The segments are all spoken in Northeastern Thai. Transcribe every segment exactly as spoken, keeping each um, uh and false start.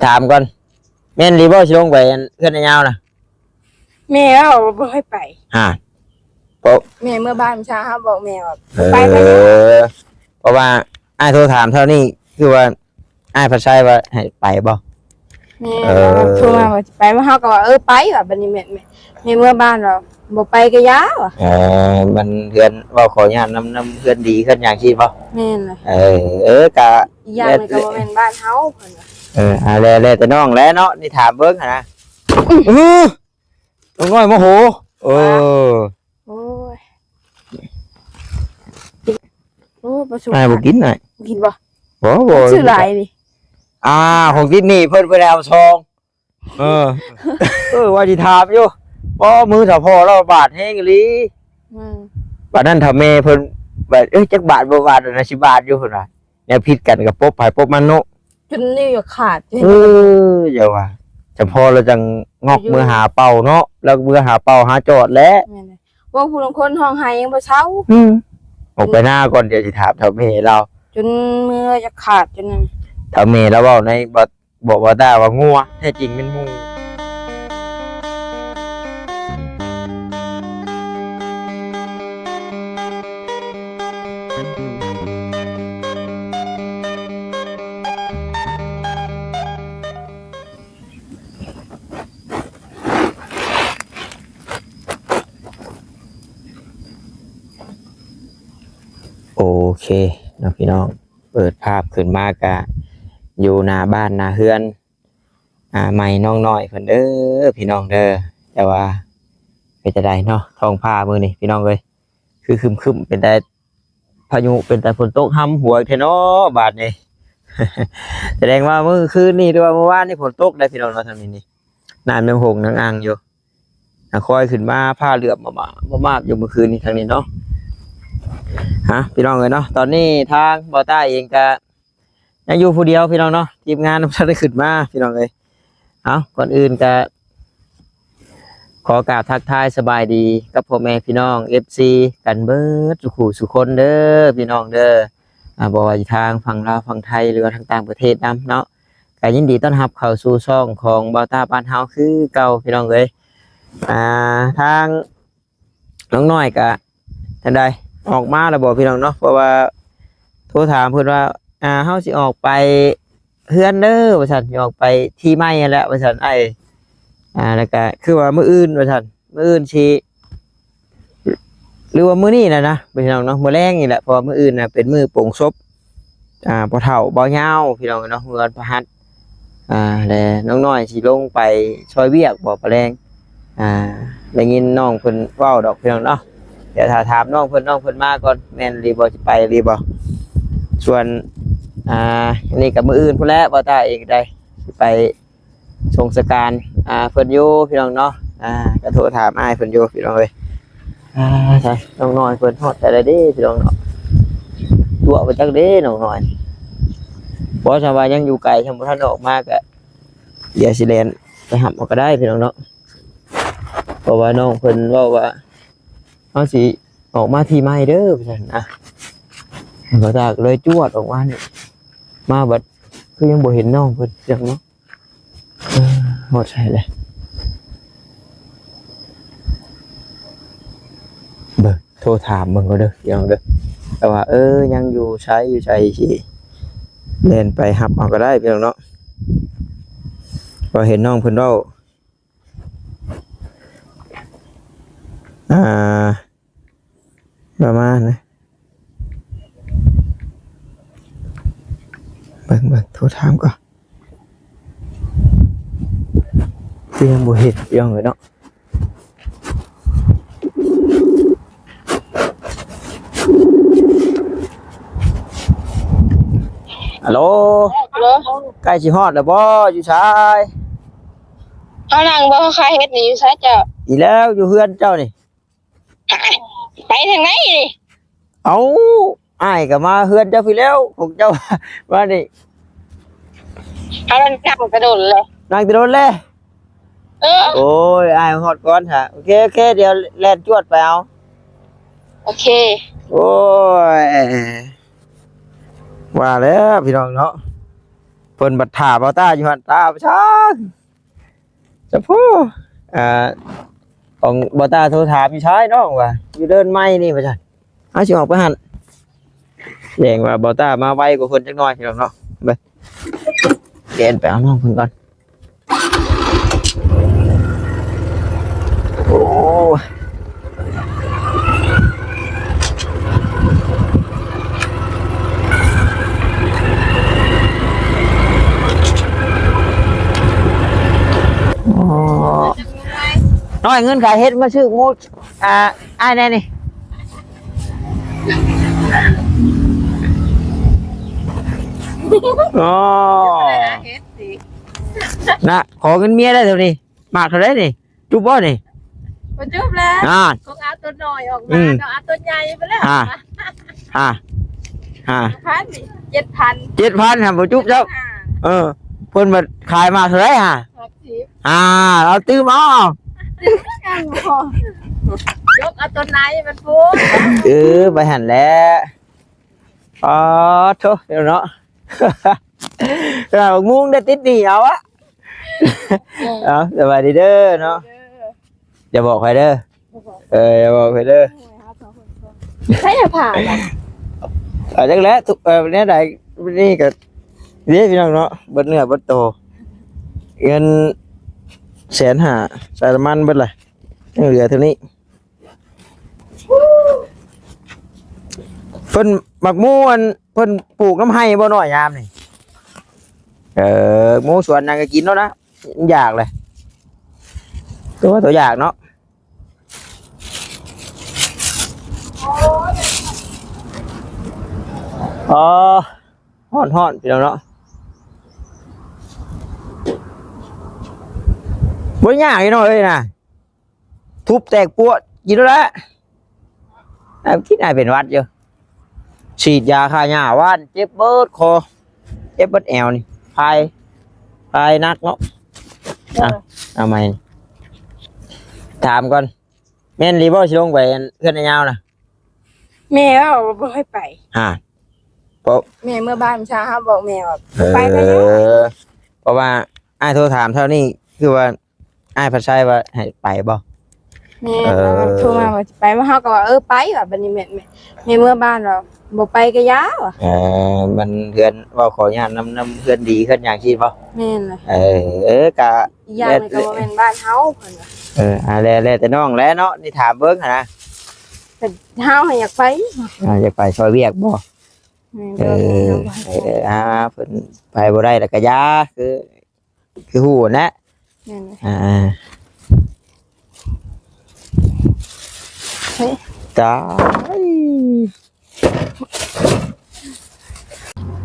ถามก่อน แม่นหรือบ่สิลงไปเฮือนนายยาวนะ แม่ว่าบ่ให้ไป อ่า เพราะ แม่เมื่อบ้านเช้าเฮาบอกแม่ว่า เออ ไปไป เพราะว่าอ้ายโทรถามเท่านี้ คือว่าอ้ายพัดไซว่าให้ไปบ่ แม่ เออ โทรมาว่าสิไป ว่าเฮาก็ว่า เออ ไป ว่าบัดนี้แม่ แม่ แม่เมื่อบ้านว่าบ่ไปก็อย่า ว่า เออ มันเฮือน เว้าขออนุญาตนำ นำเฮือนดี เฮือนหยังซี่บ่ แม่นเลย เออ เออ กะ อีกอย่างหนึ่งก็บ่แม่นบ้านเฮา เพิ่นว่า เออ อ่า แล้ว แล้วแต่น้องแหละเนาะ นี่ถามเบิ่งหั่นนะ อื้อ น้องน้อยโมโห เออ โอ้ย โอ้ บ่สุก อ้ายบ่กินน่ะ บ่กินบ่ บ่ บ่ มันซื้อหลายนี่ อ่า ของกินนี่เพิ่น เพิ่นเอาซอง เออ เออ ว่าสิถามอยู่ บ่ มือเฒ่าพ่อเราบาดแฮงอีหลี อืม บาดนั้นเฒ่าแม่เพิ่น บาด เอ้ย จักบาดบ่บาดนะ สิบาดอยู่เพิ่นว่า แนวผิดกันก็ปบไผปบมันเนาะ จนนิ้วขาด เออ อย่าว่า เฉพาะเราจังงอก อยู่ มือหาเป่าเนาะ แล้วมือหาเป่าหาจอดแหละ แม่นเลย พวกผู้ลางคนฮ้องไห้ยังบ่เซา อืม ออกไปหน้าก่อน เดี๋ยวสิถามเฒ่าแม่เรา จนมือจะขาดจนนั่น เฒ่าแม่เราเว้าในบ่ บอกบ่าวต้าว่างัว แท้จริงเป็นหมู โอเคเนาะพี่น้อง เปิดภาพขึ้นมากะ อยู่หน้าบ้านหน้าเฮือน อ่า ใหม่น้องน้อยเพิ่นเด้อพี่น้องเด้อ แต่ว่าเป็นจั่งใดเนาะ ท้องฟ้ามื้อนี้พี่น้องเอ้ย คือครึ้มๆ เป็นแต่พายุ เป็นแต่ฝนตกหำหัวแท้เนาะบาดนี้ แสดงว่ามื้อคืนนี้หรือว่าเมื่อวานนี้ฝนตกได้พี่น้องเนาะ ทางนี้นี่ น้ำยังหงนังอ่างอยู่ อ่ะ ค่อยขึ้นมา ฟ้าเหลือบมา มา มา มาอยู่เมื่อคืนนี้ทางนี้เนาะ ฮะ พี่น้องเอ้ยเนาะ ตอนนี้ทางบ่าวต้าเองก็ยังอยู่ผู้เดียวพี่น้องเนาะ ทีมงานบ่ทันได้ขึ้นมาพี่น้องเอ้ย เอ้า ก่อนอื่นก็ขอกราบทักทายสบายดีกับพ่อแม่พี่น้อง เอฟซี กันเบิดสู่ผู้สู่คนเด้อพี่น้องเด้อ อ่า บ่ว่าอยู่ทางฝั่งลาวฝั่งไทย หรือว่าทางต่างประเทศนำเนาะ ก็ยินดีต้อนรับเข้าสู่ช่องของบ่าวต้าบ้านเฮาคือเก่าพี่น้องเอ้ย อ่า ทางน้องน้อยก็จั่งใด ออกมาแล้วบ่พี่น้องเนาะ เพราะว่าโทรถามเพิ่นว่า อ่า เฮาสิออกไปเฮือนเด้อ ว่าซั่น สิออกไปที่ใหม่หั้นแหละ ว่าซั่น อ้าย อ่า แล้วก็คือว่ามื้ออื่น ว่าซั่น มื้ออื่นสิ หรือว่ามื้อนี้แหละนะพี่น้องเนาะ มื้อแลงนี่แหละ เพราะว่ามื้ออื่นน่ะเป็นมื้อปลงศพ อ่า พ่อเฒ่าบ่าวยาวพี่น้องเนาะ มื้อวันพฤหัส อ่า และน้องน้อยสิลงไปซอยเวียกบ่ ปะแลง อ่า ได้ยินน้องเพิ่นเว้าดอกพี่น้องเนาะ เดี๋ยวถ้าถามน้องเพิ่น น้องเพิ่นมาก่อน แม่นหรือบ่ สิไปหรือบ่ ส่วน อ่า อันนี้ก็มื้ออื่นพู้นแหละ บ่าวต้าเองก็ได้ สิไป ส่งสการ อ่า เพิ่นอยู่พี่น้องเนาะ อ่า ก็โทรถามอ้ายเพิ่นอยู่พี่น้องเอ้ย อ่า ใช่ น้องน้อยเพิ่นฮอดแต่ละเด้พี่น้องเนาะ ตัวไปจักเด้น้องน้อย บ่ ถ้าว่ายังอยู่ไกล ถ้าบ่ทันออกมาก็ เดี๋ยวสิแล่นไปรับเอาก็ได้พี่น้องเนาะ เพราะว่าน้องเพิ่นเว้าว่า เฮาสิออกมาที่ใหม่เด้อ ว่าซั่นนะ บ่าวต้าก็เลยจวดออกมานี่ มาบัดคือยังบ่เห็นน้องเพิ่นจังเนาะ เออ ฮอดใสเลย เบิ่ง โทรถามเบิ่งก่อนเด้อพี่น้องเด้อ แต่ว่า เออ ยังอยู่ไส อยู่ไสสิแล่นไปรับเอาก็ได้พี่น้องเนาะ พอเห็นน้องเพิ่นเว้า อ่า ประมาณนะ เบิ่ง เบิ่ง โทรถามก่อน คือยังบ่เห็นพี่น้องเอ้ยเนาะ ฮัลโหล ฮัลโหล ใกล้สิฮอดแล้วบ่ อยู่ไส เฮานั่งบ่ ใครเฮ็ดนี่อยู่ไสเจ้า อีแล้ว อยู่เฮือนเจ้านี่ ไปทางไหนนี่ เอ้า อ้ายก็มาเฮือนเจ้าพี้แล้ว ของเจ้า มานี่ เอานั่งกระโดดเลย นั่งแต่โดนเลย เออ โอ้ย อ้ายฮอดก่อนฮะ โอเค โอเค เดี๋ยวแล่นจวดไปเอา โอเค โอ้ย ว่าแล้วพี่น้องเนาะ เพิ่นบัดถ่าบ่าวต้าอยู่หั่น ตาบ่าวต้า เจ้าผู้ อ่า ของบ่าวต้าโทรถามอยู่ใช้น้องว่า อยู่เดินไม้นี่ว่าซั่น เอาสิออกไปหั่น แสดงว่าบ่าวต้ามาไวกว่าเพิ่นจักหน่อยพี่น้องเนาะ ไป เดินไปเอาน้องเพิ่นก่อน โอ้ อ๋อ น้อยเงินขายเฮ็ดมาซื้อหมู อ่า อ้ายแน่นี่ อ๋อ เฮ็ดสิ นะ ขอเงินเมียได้เท่านี้ มากเท่าใดนี่ จุบบ่นี่ บ่จุบแล้ว อ่า ของเอาตัวน้อยออกมา อืม เนาะ เอาตัวใหญ่ไปแล้ว อ่า อ่า อ่า พันนี่ เจ็ดพัน เจ็ดพัน หั่นบ่จุบเจ้า อ่า เออ เพิ่นมาขายมากเท่าใดฮะ หกสิบ อ่า เอาตื้มเอา ยังบ่พอ ยกเอาตัวไหนมันพูด เออ ไปหั่นแหละ อ๋อ โธ่ เดี๋ยวเนาะ เรามุ่งได้ติดหนี้เอาอะ เออ เอา สบายดีเด้อเนาะ เออ อย่าบอกใครเด้อ บ่บอก เออ อย่าบอกใครเด้อ ใช่ผ่าล่ะ เอาจักแล้วทุก เออ เนี่ยใดนี่ก็ เด้พี่น้องเนาะ เบิดเนื้อเบิดโต เงินแสนห้า ใส่น้ำมันเบิดเลย ยังเหลือเท่านี้ เพิ่น หมากหมู่อัน เพิ่นปลูกน้ำไร่บ่น้อยยามนี่ เออ หมู่สวนนั่นก็กินแล้วนะ อยากเลย ตัว ตัวอยากเนาะ อ๋อ ฮ้อนๆ พี่น้องเนาะ บ่ยากพี่น้องเอ้ยนะ ทุบแตกปัวกินแล้วละ อ่ะ กินอ้ายเป็นหวัดอยู่ ฉีดยาฆ่าหญ้าว่าน เจ็บเบิดคอ เจ็บเบิดแอวนี่ พาย พายหนักเนาะ อ่ะ เออ เอาใหม่ ถามก่อน แม่นอีหลีบ่สิลงไปเฮือนอ้ายยาวนะ แม่ว่าบ่ให้ไป อ่า เพราะ แม่เมื่อบ้านเช้าบอกแม่ว่า เออ ไปไปแล้ว เพราะว่าอ้ายโทรถามเท่านี้ คือว่าอ้ายพัดชัยว่าให้ไปบ่ แม่ เออ โทรมาว่าสิไป ว่าเฮาก็ว่า เออ ไปว่ะ บัดนี้แม่ แม่ แม่เมื่อบ้านว่าบ่ไปก็อย่าว่ะ เออ มันเฮือน เว้าขออนุญาตนำ นำเฮือนดี เฮือนหยังซี่บ่ แม่นเลย เออ เออ กะ อีกอย่างหนึ่งก็บ่แม่นบ้านเฮาเพิ่นว่า เออ อ่า แล้ว แล้วแต่น้องแหละเนาะ นี่ถามเบิ่งหั่นนะ แต่เฮาอยากไป อ่า อยากไปซอยเวียกบ่ แม่น เออ เออ อ่า เพิ่นไปบ่ได้แล้วก็อย่า คือ คือฮู้นะ แม่นเลย อ่า เฮ้ย ตาย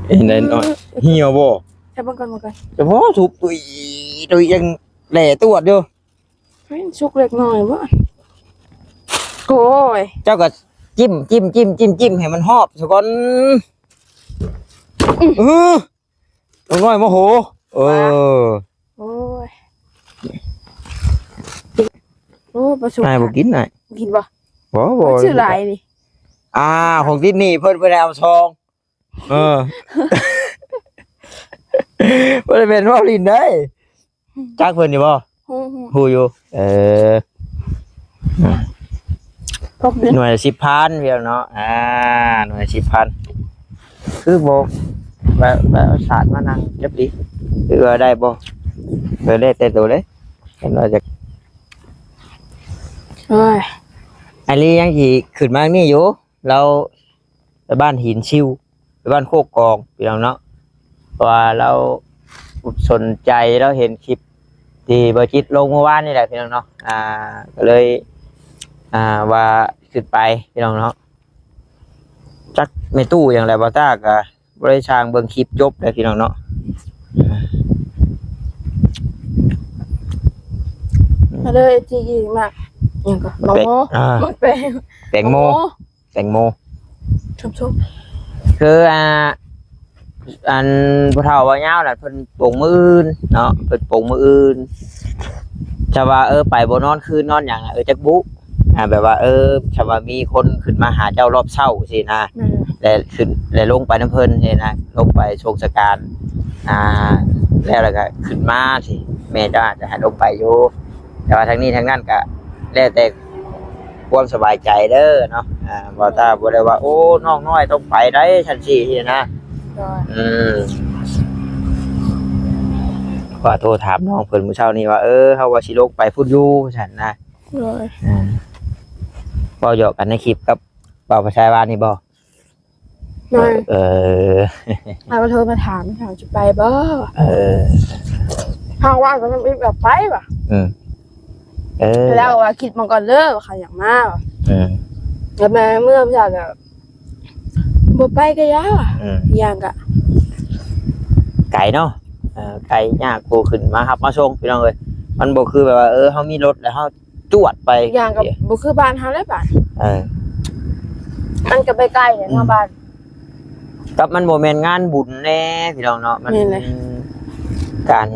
เห็นได้น้อย เหี่ยวบ่ ใช่เบิ่งก่อน เบิ่งก่อน เฉพาะทุบตุย ตุยยังแหล่ตวดอยู่ เฮ้ย สุกเล็กน้อยบ่ โอ้ย เจ้าก็จิ้ม จิ้ม จิ้ม จิ้ม จิ้ม ให้มันหอบซะก่อน อืม เออ น้องน้อยโมโห เออ โอ้ย โอ้ บ่สุก นายบ่กินนาย กินบ่ บ่ บ่ มันชื่อหลายนี่ อ่า ของติดหนี้เพิ่น เพิ่นได้เอาซอง เออ บ่ได้แม่นเว้าหลิ้นได้ จักเพิ่นอยู่บ่ ฮู้ ฮู้ ฮู้อยู่ เออ ครบเลย หน่วยสิบพันพี่น้องเนาะ อ่า หน่วยสิบพัน คือบ่ แบบ แบบเอาสาดมานั่งจับดี คือว่าได้บ่ เออ ได้แต่ตัวเลย เห็นว่าจะ โอ้ย อันนี้ยังสิขึ้นมานี่อยู่ เราไปบ้านหินซิว ไปบ้านโคกกอง พี่น้องเนาะ เพราะว่าเราสนใจ เราเห็นคลิปที่บ่าวจิตลงเมื่อวานนี่แหละ พี่น้องเนาะ อ่า ก็เลย อ่า ว่าขึ้นไป พี่น้องเนาะ จักแม่ตู้อย่างไร บ่าวต้าก็บ่ได้ช่างเบิ่งคลิปจบเลย พี่น้องเนาะ มาเลย ที่หมาก หยังก็ หมากโม อ่า หมากแตง แตงโม หมากโม แตงโม ชมๆ คือ อ่า อันผู้เฒ่าว่ายาวน่ะ เพิ่นปลงมื้ออื่นเนาะ เพิ่นปลงมื้ออื่น ถ้าว่า เออ ไปบ่นอนคืนนอนหยังน่ะ เออ จักบุ อ่า แบบว่า เออ ถ้าว่ามีคนขึ้นมาหาเจ้ารอบเช้าซี้นะ แม่น และขึ้น และลงไปนำเพิ่นซี้นะ ลงไปส่งสการ อ่า แล้ว แล้วก็ขึ้นมาที่แม่เจ้าอาจจะให้ลงไปอยู่ แต่ว่าทั้งนี้ทั้งนั้นก็แล้วแต่ความสบายใจเด้อเนาะ อ่า บ่ตาบ่ได้ว่า โอ้ น้องน้อยต้องไปได้ซั่นซี่นะ โดย อืม ว่าโทรถามน้องเพิ่นมื้อเช้านี้ว่า เออ เฮาว่าสิลงไปพุ้นอยู่ซั่นนะ โดย อ่า เว้าหยอกกันในคลิปกับบ่าวผู้ชายวานนี่บ่ แม่น เออ เขาก็โทรมาถาม ถามจะไปบ่ เออ เขาว่าก็ต้องรีบกลับไปว่ะ อืม เออ แล้วว่าคิดมาก่อนเด้อว่าเขาอยากมาว่ะ อืม แล้วแม่เมื่อพี่ชายก็บ่ไปก็ยาว่ะ อืม อย่างกะ ไกลเนาะ เออ ไกลยากผู้ขึ้นมารับมาส่งพี่น้องเอ้ย มันบ่คือแบบว่า เออ เฮามีรถแล้วเฮา จวดไป อย่างกับบ่คือบ้านเฮาแล้วบาด เออ มันก็ไปไกลเนี่ย อืม เนาะบ้าน กับมันบ่แม่นงานบุญแน่พี่น้องเนาะ มัน แม่นเลย การ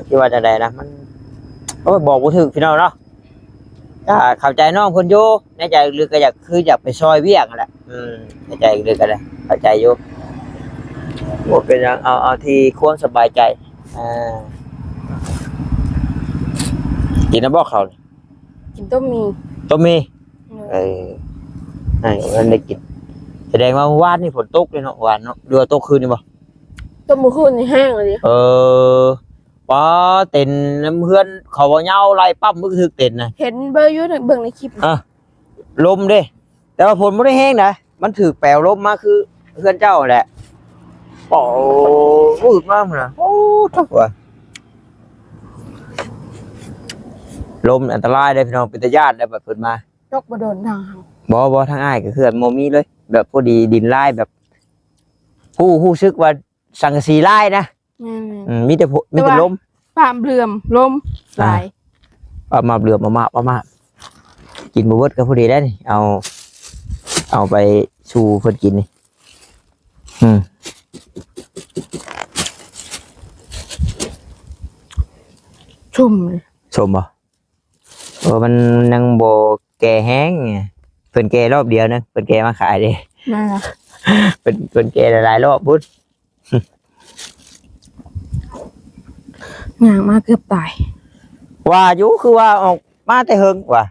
ที่ว่าจั่งใดนะ มัน โอ้ย บอกบ่ถูกพี่น้องเนาะ ก็เข้าใจน้องเพิ่นอยู่ ในใจลึกๆก็อยาก คืออยากไปซอยเวียกนั่นแหละ อืม ในใจลึกๆก็ได้ เข้าใจอยู่ บ่เป็นหยัง เอา เอาที่ความสบายใจ อ่า กินแล้วบ่ข้าวนี่ กินต้มหมี่ ต้มหมี่ เออ เออ ให้มันได้กิน แสดงว่าเมื่อวานนี่ฝนตกเลยเนาะ วานเนาะ หรือว่าตกคืนนี่บ่ ตกเมื่อคืนนี่แห้งเลยดิ เออ ป๊า เต็นท์น้ำเฮือนเขาว่าเหย้าไล่ปั๊มบึกทึกเต็นท์นะ เห็นเบิ่งอยู่ เบิ่งในคลิป อ่ะ ลมเด้ แต่ว่าฝนบ่ได้แฮงนะ มันถืกแปวลมมาคือเฮือนเจ้าแหละ โอ้ วืดมาพุ่นน่ะ โอ้ ทักว่ะ ลมอันตรายเด้อพี่น้อง เป็นตาย้านได้บัดเพิ่นมา ตกบ่โดนทางเฮา บ่ บ่ ทางอ้ายก็คือบ่มีเลย แบบพอดีดินลายแบบ ฮู้ ฮู้สึกว่าสังกะสีลายนะ แม่นๆ อืม มีแต่พวก มีแต่ แต่ว่า ลม ปามเบลื่อม ลม อ่า หลาย เอามาเบลื่อม เอามา เอามา กินบ่เบิดก็พอดีแล้วนี่ เอา เอาไปสู่เพิ่นกินนี่ อืม ชุ่มเลย ส้มบ่ เออ มันยังบ่แก่แฮง เพิ่นแก่รอบเดียวนึง เพิ่นแก่มาขายเด้ แม่นล่ะ เพิ่น เพิ่นแก่หลายๆรอบพุ้น ย่างมาเกือบตาย ว่าอยู่ คือว่าออกมาแต่เฮิงว่ะ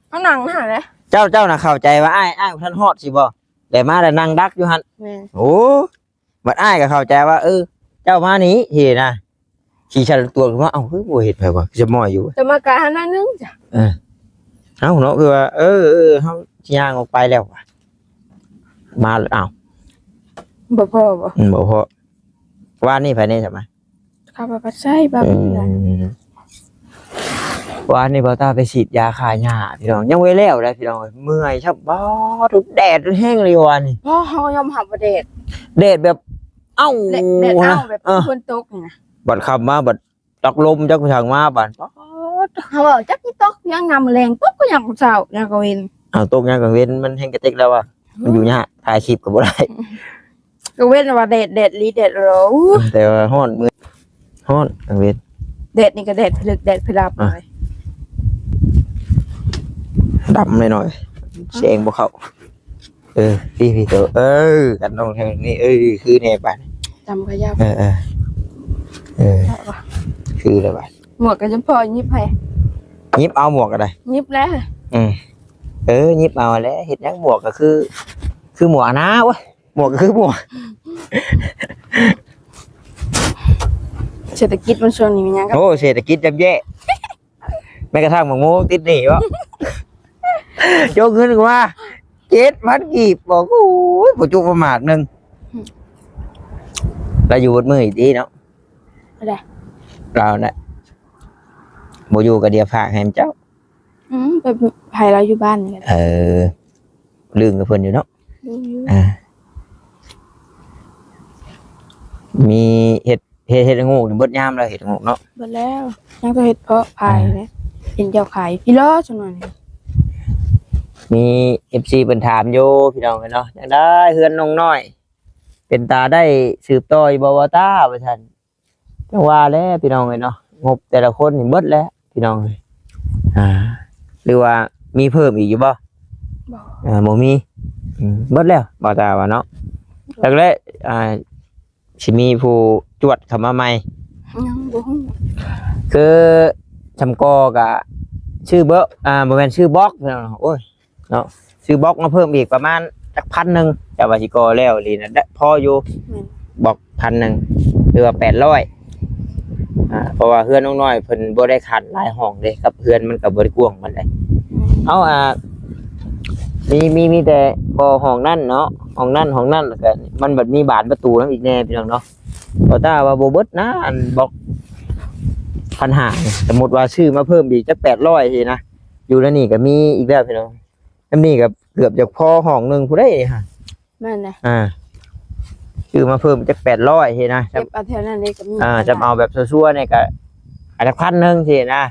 เอาหนังหาเลย เจ้า เจ้าน่ะเข้าใจว่าอ้าย อ้ายบ่ทันฮอดสิบ่ แต่มาแล้วนั่งดักอยู่หั่น แม่น โอ้ บัดอ้ายก็เข้าใจว่า เออ เจ้ามานี่ สินะ ขี่ชันตัวขึ้นมา เอ้า คือบ่เห็นไผวะ คือจะมอยอยู่ จะมากะหันหน้านึงจ้ะ เออ เอ้าเนาะ คือว่า เออ เออ เฮาสิย่างออกไปแล้ววะ มาแล้ว อ้าว บ่พอบ่ อืม บ่พอ วานนี้ไผแน่ใช่ไหม ข้าพเจ้าใช่บ่ อืม เป็นไร วานนี้บ่าวตาไปฉีดยาฆ่าหญ้าพี่น้อง ยังบ่แล้วได้พี่น้อง เมื่อยชับ บ่ แดดแฮงเลยวานนี้ เพราะเขายอมรับว่าแดด แดดแบบ เอ้า แดด แดดเอ้า นะ แบบ เออ ฝนตกนี่นะ บัดค่ำมาบัดตักลมจักไปทางมาบัด ป๊าด เขาบอกจักสิตกยังยามแลง ตกก็ยามเช้า ยามกลางเว็น เอาตกยามกลางเว็นมันแฮงกะเต็กแล้วว่ะ มันอยู่ยาก ถ่ายคลิปก็บ่ได้ กลางเว็นว่าแดด แดดอีหลี แดดอีหลี แต่ว่าฮ้อนมื้อ ฮ้อนกลางเว็น แดดนี่ก็แดดผลึก แดดผลับ อ่ะ เลย ดำหน่อยๆ แสงบ่เข้า เออ พี่ พี่โต เออ กันน้องทางนี้ เออ คือแน่บาด จำก็ยาก เออ เออ เออ ได้ปะ คือแล้วบาด หมวกก็จะพอหยิบให้ หยิบเอาหมวกก็ได้ หยิบแล้ว อืม เออ หยิบเอาแล้ว เฮ็ดหยัง หมวกก็คือ คือหมวกนะเว้ย หมวกก็คือหมวก เศรษฐกิจมันช่วงนี้มันยังก็ โอ้ เศรษฐกิจย่ำแย่ แม้กระทั่งหมากโมติดหนี้บ่ ยกเงินมาเจ็ดพันกีบ บอก โอ้ย บ่จุประมาทหนึ่ง อืม เราอยู่เบิดมื้ออีกทีเนาะ อะไร เราน่ะ บ่อยู่ก็เดี๋ยวฝากให้เจ้า อืม ไปให้เราอยู่บ้านนี่แหละ เออ ลืมกับเพิ่นอยู่เนาะ ลืมอยู่ อ่า มีเฮ็ด เฮ็ด เฮ็ดละโงกนี่เบิดยามแล้ว เฮ็ดละโงกเนาะ เบิดแล้ว ยังแต่เฮ็ดเพาะขาย อ่า นะ เห็นเจ้าขายพี่ล้อจังหน่อย มี เอฟซี เพิ่นถามอยู่พี่น้องเนาะ จั่งใดเฮือนน้องน้อย เป็นตาได้สืบต่ออยู่บ่ บ่ตา ว่าซั่น จั่งว่าแหละพี่น้องเอ้ยเนาะ งบแต่ละคนนี่เบิดแล้วพี่น้องเอ้ย อ่า หรือว่ามีเพิ่มอีกอยู่บ่ บ่ อ่า บ่มี อืม เบิดแล้ว บ่ตาว่าเนาะ แล้วก็เลย อ่า สิมีผู้ จวดเข้ามาใหม่ ยังบ่ฮู้ คือสำกอกะชื่อเบอร์อ่าบ่แม่นชื่อบล็อกพี่น้องเนาะ โอ้ยเนาะ ชื่อบล็อกมาเพิ่มอีกประมาณจักพันหนึ่ง แต่ว่าสิก่อแล้วอีหลีนะ ได้พออยู่ แม่น บล็อกพันหนึ่ง หรือว่าแปดร้อย อ่า เพราะว่าเฮือนน้องน้อยเพิ่นบ่ได้ขันหลายห้องเด้ กับเฮือนมันก็บ่ได้กว้างปานใด แม่น เอาอ่า มีมีมีแต่ก่อห้องนั่นเนาะ ห้องนั่นห้องนั่น แล้วก็มันบัดมีบานประตูนำอีกแน่พี่น้องเนาะ บ่ต้าว่าบ่เบิดนะ อันบล็อกพันห้า สมมุติว่าซื้อมาเพิ่มอีกจักแปดร้อยสินะ อยู่ในนี่ก็มีอีกแล้วพี่น้อง อันนี้ก็เกือบจะพอห้องหนึ่งผู้ใด๋ฮะ แม่นนะ อ่า ซื้อมาเพิ่มจักแปดร้อยสินะ เก็บเอาแถวนั้นเลยก็มี อ่า จะเอาแบบซัวๆเนี่ยก็อาจจะพันหนึ่งสินะ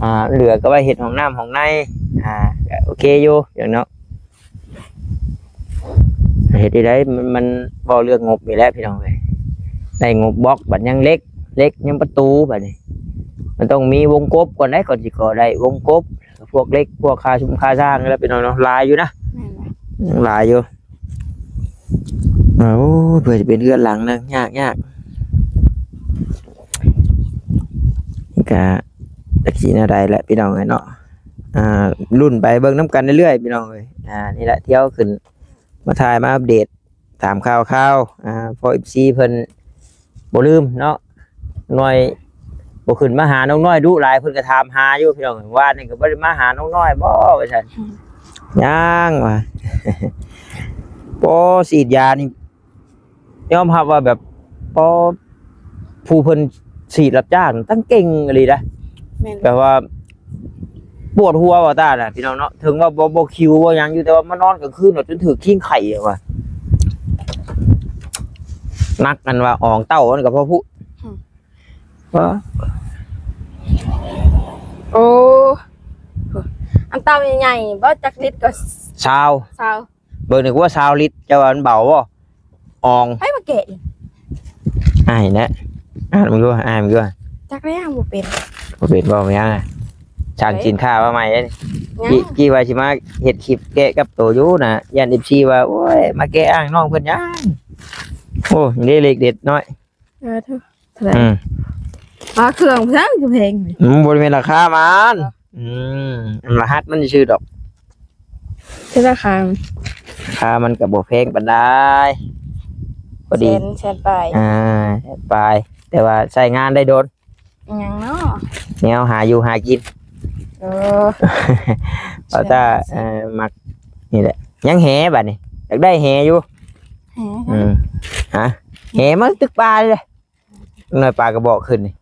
อ่า เหลือก็ไว้เฮ็ดห้องน้ำห้องใน อ่า ก็โอเคอยู่อย่างเนาะ เฮ็ดได้ มัน มันเว้าเรื่องงบนี่แหละพี่น้องเอ้ย ได้งบบล็อก บัดยังเหล็ก เหล็กยังประตูบัดนี้ มันต้องมีวงกบก่อนได้ ก่อนสิก่อได้ วงกบ พวกเหล็ก พวกค่าชุมค่าสร้างนี่แหละพี่น้องเนาะ หลายอยู่นะ แม่นนะ หลายอยู่ โอ้ เพื่อจะเป็นเฮือนหลังนะ ยากยาก ก็จักสิแนวใดแหละพี่น้องเอ้ยเนาะ อ่า ลุ้นไปเบิ่งนำกันเรื่อยๆพี่น้องเอ้ย อ่า นี่แหละเที่ยวขึ้นมาถ่ายมาอัปเดต ถามข่าวข่าว อ่า พอ เอฟซี เพิ่นบ่ลืมเนาะ น้อย บ่ขึ้นมาหาน้องน้อยดุหลาย เพิ่นก็ถามหาอยู่พี่น้อง ว่านี่ก็บ่ได้มาหาน้องน้อยบ่ ว่าซั่น ยังว่า ปอฉีดยานี่ ยอมรับว่าแบบ ปอผู้เพิ่นฉีดรับจ้างตั้งเก่งอีหลีนะ แม่น แบบว่า ปวดหัวว่าตาน่ะพี่น้องเนาะ ถึงว่าบ่บ่คิวบ่หยังอยู่ แต่ว่ามานอนกลางคืนน่ะจนถือคิงไข้อะว่ะ นักกันว่าอองเต้ามันก็พอผู้ ว่า โอ้ อันเต้าใหญ่ๆบ่จักลิตรก็ ซาว ซาว เบิ่งนึกว่าซาวลิตร จะว่ามันเบาบ่ ออง ให้มาแกะอีก อ้ายนะ อ่านมึงดู อ่านมึงดู จักแล้วบ่เป็น บ่เป็นบ่มีหยังอะ สั่งสินค้ามาใหม่เด้ ยัง กี่กี่ว่าสิมาเฮ็ดคลิปแกะกับโตอยู่นะ ย่าน เอฟซี ว่า โอ้ย มาแกะอ้างน้องเพิ่นหยัง โอ้ นี่เลขเด็ดน้อย เออเท่าเท่าไหร่ อืม อ่าเครื่องเพิ่นคือแพงนี่ อืม บ่ได้เป็นราคามัน อืม รหัสมันซื่อดอก คือราคา ราคามันก็บ่แพงปานใด พอ แส ดี นแสนปลาย อ่า ปลาย แต่ว่าใช้งานได้โดน อีหยังเนาะ แนวหาอยู่หากิน เออ เพราะถ้า เอ่อ มัก นี่แหละ ยังแหบัดนี้ อยากได้แหอยู่ แห อืม ฮะ แหมาตึกปลาเลย หน่อยปลากระบอกขึ้นนี่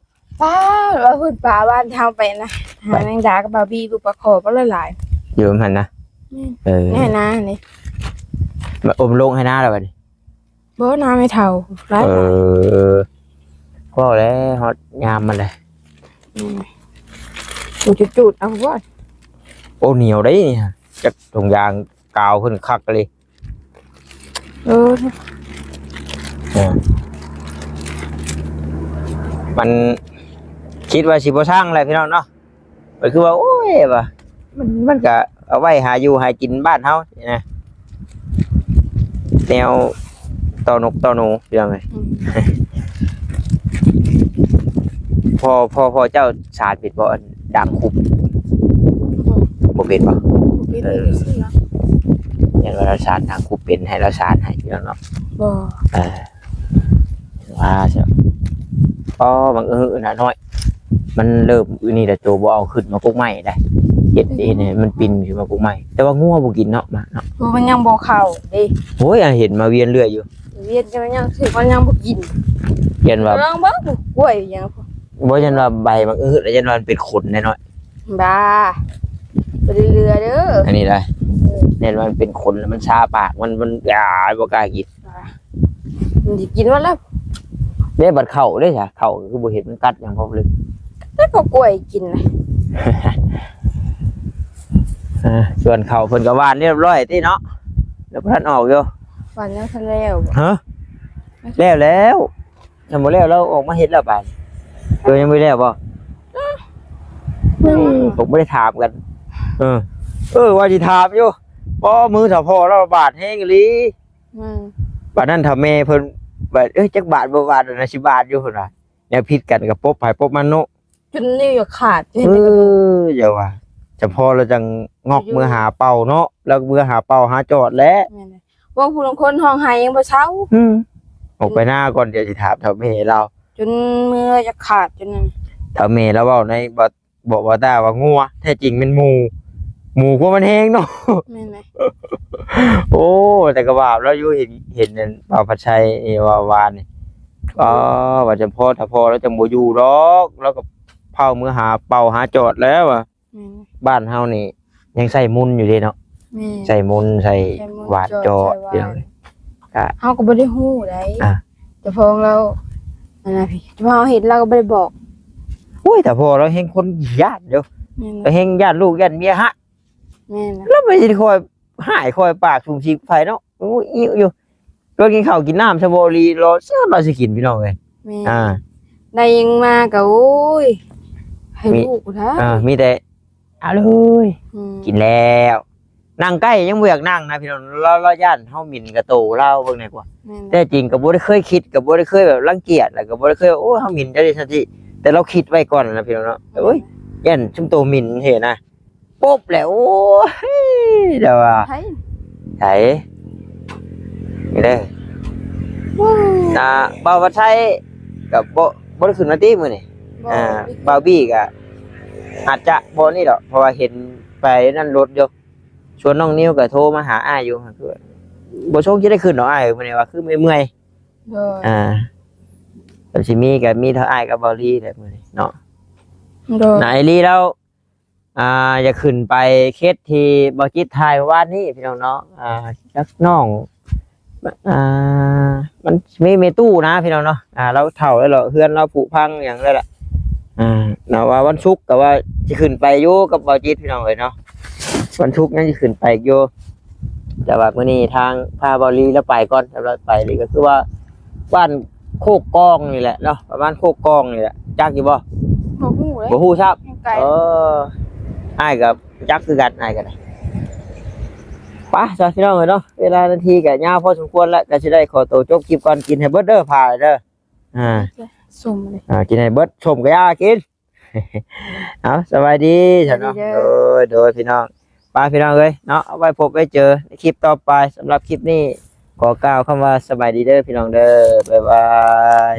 ป้าว่าพื้นปลาบ้านเฮาไปนะ หาแมงดากับบาร์บี้ ปลาคอบ่หลาย อยู่มันนะ ๆแม่น เออ แน่นะนี่ มาอมลงให้น้าแล้วบัดนี้ บ่น้าไม่เท่าหลาย เออ พอแล้ว ฮอดยามมันเลย อืมจุดๆเอาบ่ โอ้ เหนียวได้นี่ฮะ จักถุงยางกาวขึ้นคักเลย เออ อ่า มันคิดว่าสิบ่สร้างอะไรพี่น้องเนาะ ก็คือว่า โอ้ย ว่า มัน มันก็เอาไว้หาอยู่หากินบ้านเฮานะ แนวต่อนกต่อหนูพี่น้องเอ้ย อืม พ่อ พ่อ พ่อเจ้าสานเป็นบ่ อันด่างคุบ บ่เป็นบ่ บ่เป็นเลยสิเนาะ ยันว่าเราสานด่างคุบเป็น ให้เราสานให้พี่น้องเนาะ บ่ เออ ว่าซะ อ๋อ บังเอิญนะน้อย มันเริ่มอันนี้แต่โตบ่เอาขึ้นมากุ๊กใหม่ได้ เฮ็ดเองเนี่ยมันปิ่นขึ้นมากุ๊กใหม่ แต่ว่างัวบ่กินเนาะ มาเนาะ คือมันยังบ่เข้าเด้ โอ้ย เห็นมาเวียนเรื่อยอยู่ เวียนกันยังคือมันยังบ่กิน ยันว่า ลองเบิ่งกล้วยยัง บ่ยันว่าใบบังเอิญแล้วยันว่ามันเป็นขนแน่น้อย บ้า บ่ได้เรือเด้อ อันนี้ได้ ยันว่ามันเป็นขนแล้วมันชาปาก มัน มัน อ่า บ่กล้ากิน มันสิกินว่าแล้ว เด้บัดเข้าเด้จ้ะ เข้าคือบ่เห็นมันกัดหยังพอเลย แล้วก็กล้วยกินนะ อ่า ส่วนเข้าเพิ่นก็หว่านเรียบร้อยติเนาะ แล้วบ่ทันออกอยู่ วันยังทันแล้ว ฮะ แล้วแล้ว ยังบ่แล้ว เราออกมาเฮ็ดแล้วบาด เออ ยังบ่แล้วบ่ อืม ผมบ่ได้ถามกัน เออ เออ ว่าสิถามอยู่ บ่ มือถ้าพ่อเราบาดแฮงอีหลี อืม บาดนั้นถ้าแม่เพิ่น บัด เอ้ย จักบาทบ่บาทนะ สิบาทอยู่พุ่นว่า แนวผิดกันก็ปบไผปบมันเนาะ จนนิ้วอยากขาด เออ อย่าว่า เฉพาะเราจังงอกมือหาเป่าเนาะ แล้วมือหาเป่าหาจอดแล้ว แม่นเลย ว่าผู้ลางคนห้องไห้ยังบ่เซา อืม ออกไปหน้าก่อน เดี๋ยวสิถามเฒ่าแม่เรา จนมือจะขาดจนนั่น เฒ่าแม่เราเว้าในบ่ บอกว่าตาว่างัว แท้จริงเป็นหมู หมูกว่ามันแฮงเนาะ แม่นเลย โอ้ แต่ก็ว่าแล้วอยู่ เห็น เห็นนั่นบ่าวพัดชัยนี่ว่าวานนี่ อ๋อ ว่าจะพอ ถ้าพอแล้วจังบ่อยู่ดอก แล้วก็เผามือหาเป่าหาจอดแล้วอะ แม่น บ้านเฮานี่ยังใส่มุนอยู่เด้เนาะ แม่น ใส่มุน ใส่ ใส่มุน หวานจอด จอดใส่หวาน เดี๋ยว อ่ะ เฮาก็บ่ได้ฮู้ได้ อ่ะ แต่พอเราอันนั้นพี่แต่พอเฮาเห็นเราก็บ่ได้บอก โอ้ย แต่พอเราแฮงคนย้านเด้อ แม่น เราแฮงย้านลูกย้านเมียฮะ แม่นนะ แล้วไปสิคอยหายคอยปากสูงสิไผเนาะ โอ้ย อิ้วอยู่ ก็กินข้าวกินน้ำสะบอรีรอเสื้อเราสิกินพี่น้องเอ้ย แม่น อ่า ได้ยังมาก็โอ้ย ให้ มี ลูกกูท้า อ่า มีแต่ เอาเลย อืม กินแล้ว นั่งใกล้ยังบ่อยากนั่งนะพี่น้อง เรา เราย้านเฮาหมิ่นกะโตเราเบิ่งแหน่กว่า แม่น แต่จริงก็บ่ได้เคยคิด ก็บ่ได้เคยแบบรังเกียจ แล้วก็บ่ได้เคยว่า โอ้ย เฮาหมิ่นจังซี่ซั่นซี่ แต่เราคิดไว้ก่อนนะพี่น้องเนาะ โอ้ย ย้านซุมโตหมิ่นเห็นนะ ปุ๊บแล้ว โอ้ย เดี๋ยวว่า ไผ ไส นี่เด้อ ว้าว อ่า บ่าววัดชัยก็บ่ บ่ได้ขึ้นมาติมื้อนี้ บ่ อ่า บ่าวบี้ก็อาจจะบ่นี่ดอก เพราะว่าเห็นไปนั่นรถอยู่ ชวนน้องนิวก็โทรมาหาอ้ายอยู่ คือบ่ชงสิได้ขึ้นดอกอ้าย มื้อนี้ว่าคือเมื่อย โดย ๆ อ่า ก็สิมีก็มีเท่าอ้ายกับบ่าวลีแหละมื้อนี้เนาะ โดย นายลีแล้ว อ่า อยากขึ้นไปเคสที่บ่าวจิตถ่ายเมื่อวานนี้พี่น้องเนาะ อ่า จักน้อง อ่า มันมีแม่ตู้นะพี่น้องเนาะ อ่า เราเฒ่าแล้วเหรอ เฮือนเราผุพังหยังแล้วล่ะ อ่า เนาะ ว่าวันศุกร์ก็ว่าสิขึ้นไปอยู่กับบ่าวจิตพี่น้องเอ้ยเนาะ วันศุกร์ยังสิขึ้นไปอยู่ แต่ว่ามื้อนี้ทางพาบ่าวลีแล้วไปก่อน เรียบร้อยไปนี่ก็คือว่าบ้านโคกกองนี่แหละเนาะ ประมาณโคกกองนี่แหละ จักอยู่บ่ บ่ฮู้เลย บ่ฮู้ครับ ยังไกล เออ อ้ายก็จักคือกัน อ้ายก็ได้ ไปซะพี่น้องเอ้ยเนาะ เวลานาทีก็ยาวพอสมควรแล้ว ก็สิได้ขอตัวจบคลิปก่อน กินให้เบิดเด้อ พาเด้อ อ่า ส้มเลย อ่า กินให้เบิด ส้มก็อย่ากิน เอา สบายดีซะเนาะ สบายดีเด้อ โดย โดยพี่น้อง ไปพี่น้องเอ้ยเนาะ เอาไว้พบไว้เจอในคลิปต่อไป สำหรับคลิปนี้ ขอกล่าวคำว่าสบายดีเด้อพี่น้องเด้อ บ๊ายบาย